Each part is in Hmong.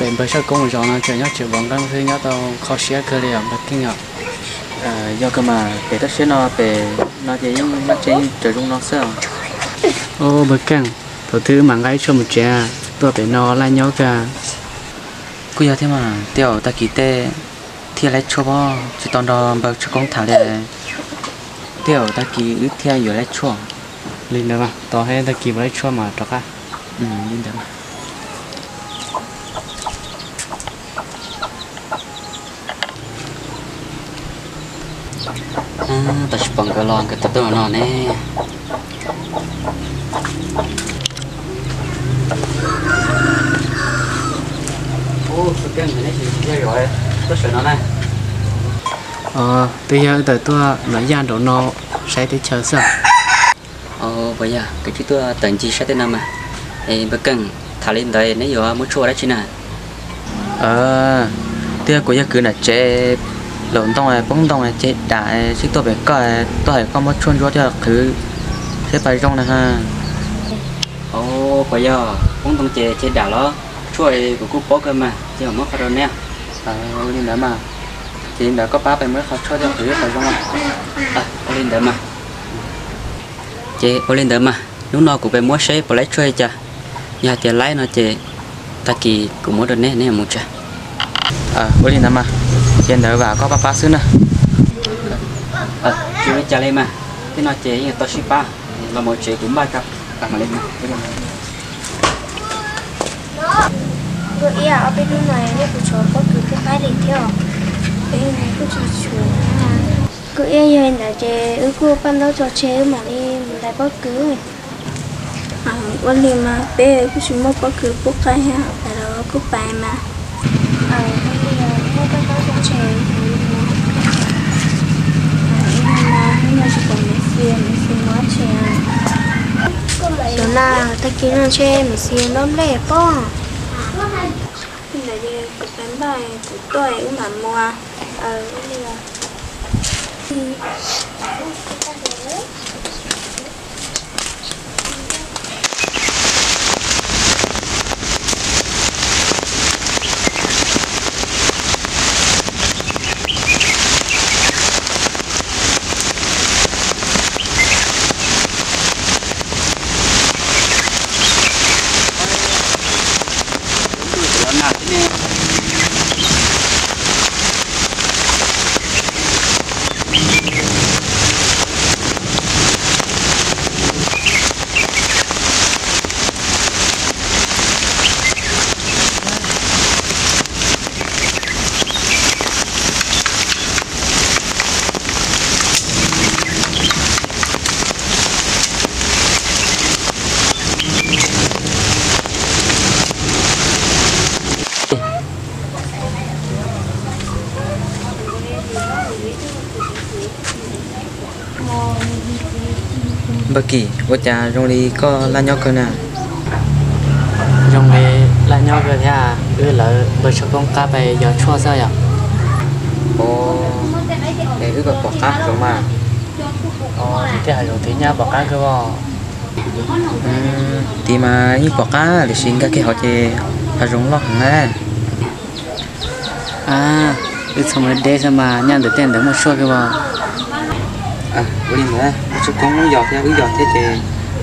Npawg Tshaj Koob zos no tseem nyob tseem vov nqeeb xwb, nyob tau kho siab kawg li os npawg Keej os. Yog kawg mas, pem toj siab no pem no ces yeej nyob tsev yeej tsaws zoo no xwb os. Ub npawg Keej, thaum twg wb mam nqa ib tshuaj mus tsev, tuaj pem no laj nyob kawg. Kuj yog thiab mas, tej zaum tag kis tej thiaj laib tshuaj pob, tsis tau nrog npawg Tshaj Koob tham li. Tej zaum tag kis wb thiaj yuav laib tshuaj. Li ntawd mas, tos tag kis puas laib tshuaj mas rov qab. Li ntawd mas. Tab sis pom nkawd los nkawd tau tuaj no ne. Ub, neb tsis yog yuav tuaj sawv no na? Twb yog wb tawm tuaj nram yaj nraum no saib teb chaws xwb. Puas yog koj twb tuaj tawm ncig saib tej no mas? Es npawg Keej, tham li ntawd neb yuav muab tshuaj ua dab tsi na? Twb yog kuv yog kwv nram tsev, laum ntoo poob ntoo ces dam, sib tuaj pem koj, tuaj hais koj muab tshuaj ntsuab coj qhwv seb puas zoo na ha. Puas yog poob ntoo ces dam los? Tshuaj kuv kuj paub kawg mas, ces muab qhov rau neb. Ua li ntawd mas, ces li ntawd koj pab peb muab ib qho tshuaj coj qhwv ib qho zoo. Ua li ntawd mas. Ces ua li ntawd mas, hnub no kuv peb muab seb puas laib tshuaj li cas. Yog hais tias laib no ces tag kis kuv muab rau neb, neb mus tsev. Ua li ntawd mas, ces ntawd vam koj pab pab xwb na. Tsis ua li cas li mas, tej no ces yeej tau sib pab, los mus tsev kuv npaj tso. Nkauj Iab, ob peb hnub no nej kuj tsis pob kws pub qaib li thiab os. Peb kuj tsis tshuav. Nkauj Iab, yog li ntawd ces wb kuj paj ntaub tso tseg wb mam li mus ntais pob kws. Ua li mas peb kuj tsis muaj pob kws pub qaib thiab, tas los kuj pais mas. Muaj paj ntaub tso tseg, ib hnub no tsis pom Maiv Xis, Maiv Xis mus dab tsi? Xyov na, tag kis no ntshe Maiv Xis noj nplej pob. Li ntawd kuv pais npaj kuv tuaj wb mam mus. Npawg Kim, ua cas zoo li koj laj nyob kawg na? Zoo li laj nyob kawg thiab, wb lawv npawg Tshaj Koob qab pais yos tshuaj xwb yom. Es wb pais pom qab hav zoov mas. Thiab hav zoov twb nyab pom qab kawg os. Tid mas yeej pom qab tiam sis nkag kiag hauv ces hav zoov loj heev na. Wb txhob mus deb xwb mas, nyaj ntawm tej ntawd muaj tshuaj kawg os. Ua li ntawd, Tshaj Koob yos thiab wb yos thiab ces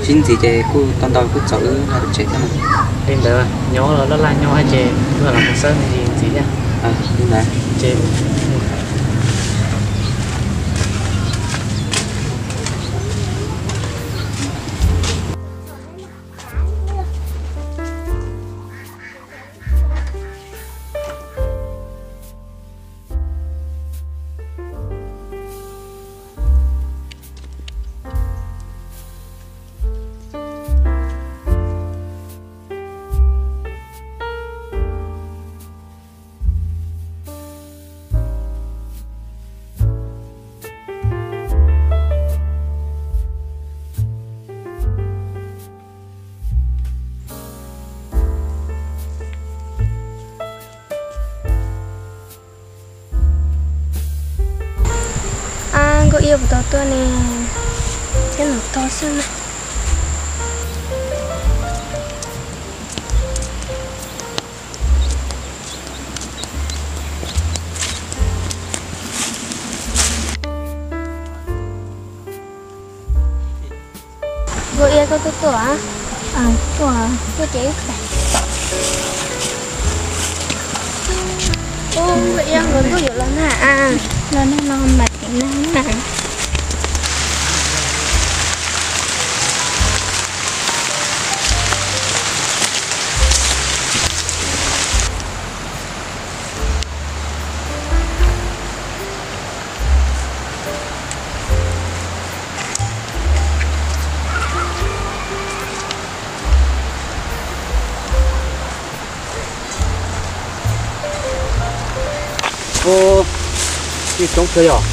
sib ntxiv ces kuj tau ntau kuj txaus wb nqa pais tsev thiab. Li ntawd nyob los laj laj nyob ces wb los mus xawb me ntsis ntxiv thiab. Li ntawd ces Ab, Nkauj Iab puas tau tuaj ne? Thiab nws tau xwb na. Ua Iab, koj tuaj tuaj, tuaj ces wb tham. Ua Iab, nkaus ntuj yuav los nag, los nag los mam teem nag mas. Ub, tsis coob kawg yom.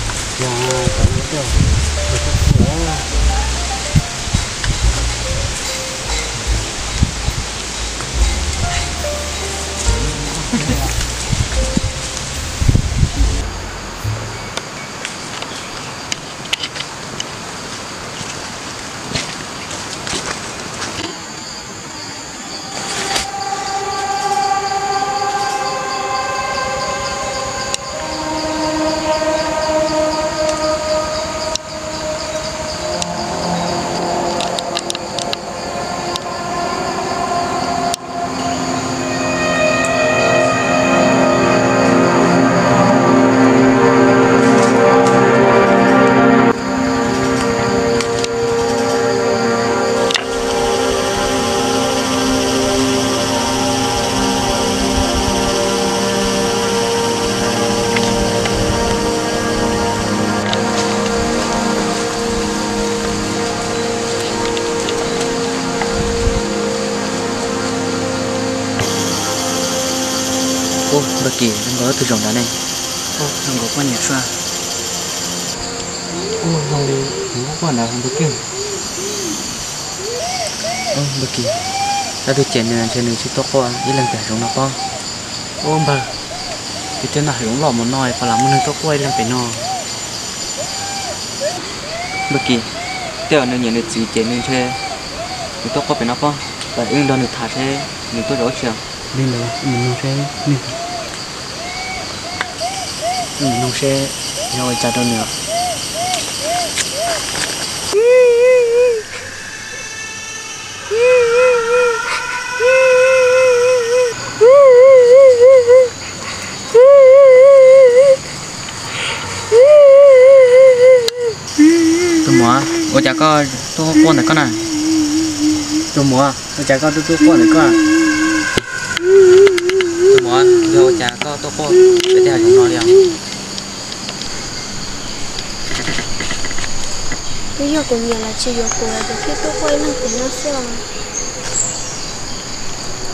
Ub, Npawg Kis, zoo nkaus tus zaum ntawd ne. Zoo nkaus poj niam tshua. Ub, zoo li nws quaj quaj ntawd Npawg Kis. Npawg Kis, tab tus cem nws ntshe nws tsis tuaj quaj ib leeg pem hav zoov no pob. Ub npawg, ces tej no hav zoov loj mus no puas lam muaj neeg tuaj quaj ib leeg pem no? Npawg Kis, tej zaum nws niam nws txiv cem nws ntshe nws tuaj quaj pem no pob. Pab wb nrog nws tham seb nws tuaj zov ua tsi. Li ntawd wb mus noog seb, wb mus noog seb yog ua cas rau nws. Tus muam, ua cas koj tuaj quaj ntawm koj na? Tus muam, ua cas koj tuaj tuaj quaj ntawm koj? Tus muam, yog ua cas koj tuaj quaj pem tej hav zoov no li os? Twb yog kuv niam lawv tsis yuav kuv lawv thiaj tuaj quaj ib leeg pem no xwb os.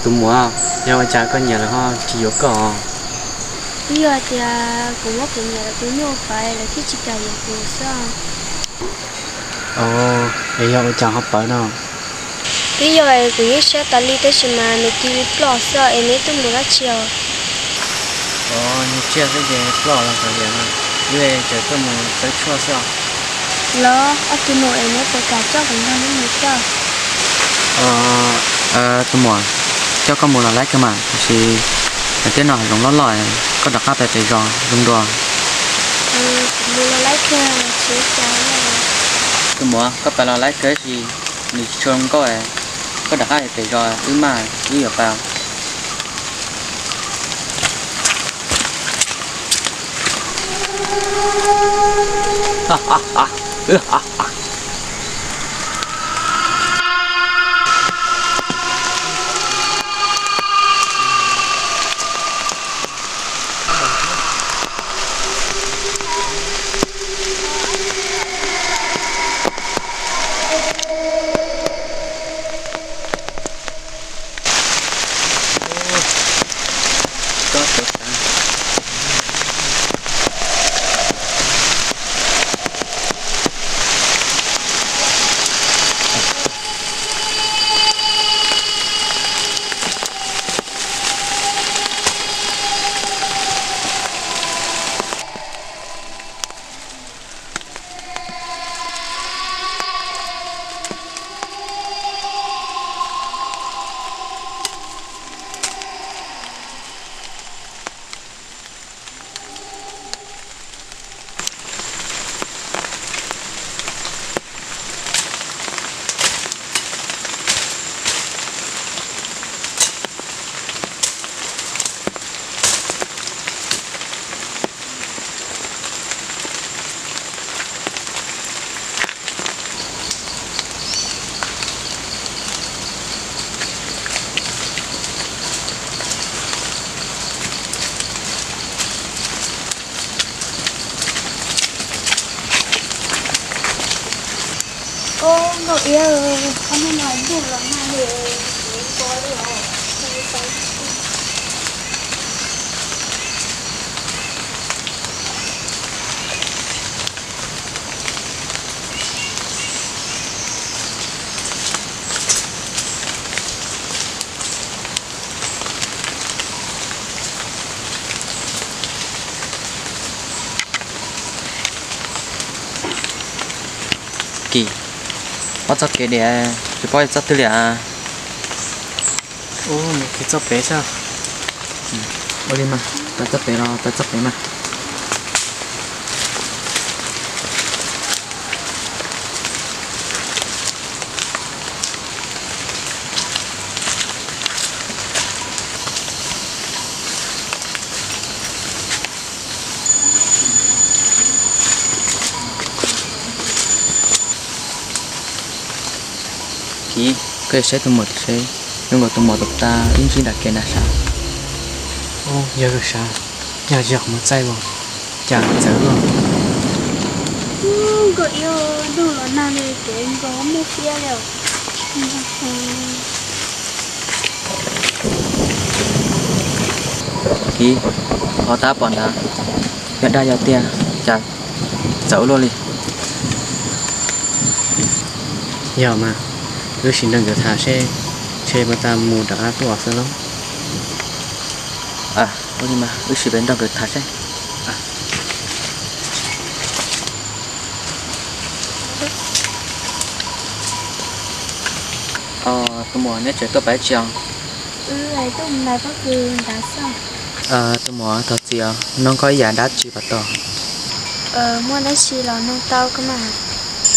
Tus muam, yog ua cas koj niam lawv ho tsis yuav koj? Twb yog hais tias kuv muab kuv niam lawv tus nyuj pawv lawv thiaj tsis kam yuav kuv xwb os. Es yog ua cas ho pawv no? Twb yog es kuv yeej siab tas li tab sis mas nws cia li ploj xwb es neb tuaj mus dab tsi os? Nws tsiaj xwb ces ploj los kav liam, wb tseem tuaj mus txawb tshuaj xwb os. Los ob tug nus es neb puas kam coj kuv nrog neb mus xwb? Tus muam, coj koj mus los laib kawg mas, tiam sis tej no hav zoov loj loj, koj rov qab pais pem zos zoo dua. Tus muam, koj pais los laib kawg tab sis nws tsis tshua zoo nkauj, koj rov qab pem zos wb maj wb yuav pais. Nkauj Iab, ob hnub no ntuj los nag li, kuv nco li os. Kis, paub txoj kev diam, tsis paub txoj twg li as. Mus kiag txoj pem xwb. Ua li mas, tawm txoj pem los tawm txoj pem mas. Kis, koj saib tus muam tim seb, zoo nkaus tus muam tus tas ib ntsis nram kev na sav. Yog sav, yog yog mus txaij los, cas txawv luaj. Nkauj Iab, ntuj los nag li kev nkaus muaj siab li. Kis, ho tab pom ntawd, yog dab yog tiag, cas txawv luaj li. Yog mas, wb sim nrog nkawd tham seb, ntshe puas tas mus rov qab tuaj xwb lauj. Ua li mas wb sim pem nrog nkawd tham seb. Tus muam, neb tseem tuaj pab tsi os? Tus muam, thov txim os, nug koj ib yam dab tsi puas tau? Muaj dab tsi los nug tau koj mas.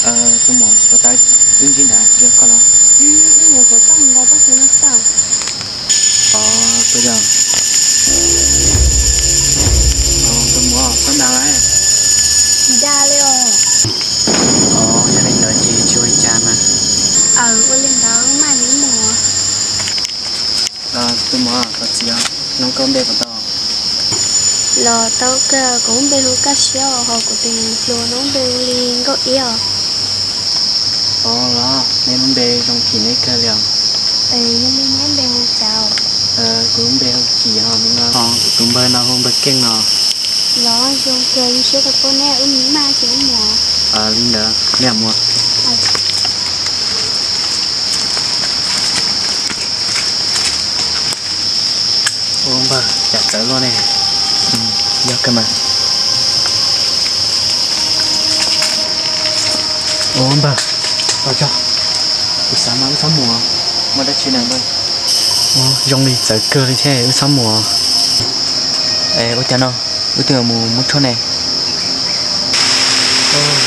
Tus muam, puas tas ib ntsis nrad yog koj los? Tus muam, tus muam, txhob dag lawm. Tsis dag li os. Yog li ntawd ces tsis ua li cas mas. Ua li ntawd mas neb mus. Tus muam, thov txim os, nug koj npe puas tau? Los tau kawg, kuv lub npe hu Kaj Siab, ho kuv tus hluas no lub npe hu li Nkauj Iab os. Os, los neb lub npe zoo phim neb kawg li os. Yog li neb lub npe hu cas? Kuv lub npe hu Kis, ho tus npawg no hu npawg Keej no. Los zoo kawg, zoo siab tau paub neb, wb mus maj ces wb mus. Li ntawd, nej mus. Ua npawg, cas txawv luaj ne. Yog kawg mas. Ua npawg, kuv xav mas wb txhob mus. Muaj dab tsi na npawg? Zoo li txawv kawg li thiab wb txhob mus. Ua cas no, wb twb mus muab rhuaj ne.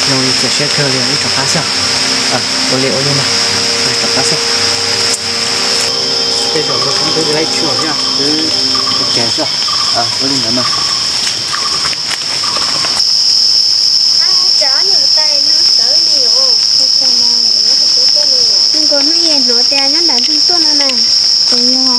Zoo li cia siab kawg li, wb rov qab xwb. Ua li, ua li mas, rov qab xwb. Tej zaum twb laib tshuaj thiab, twb ua cas xwb. Ua li ntawd mas. Nkaus hnub ib hnov tias nyob nram ntug tuaj no na. Ces yog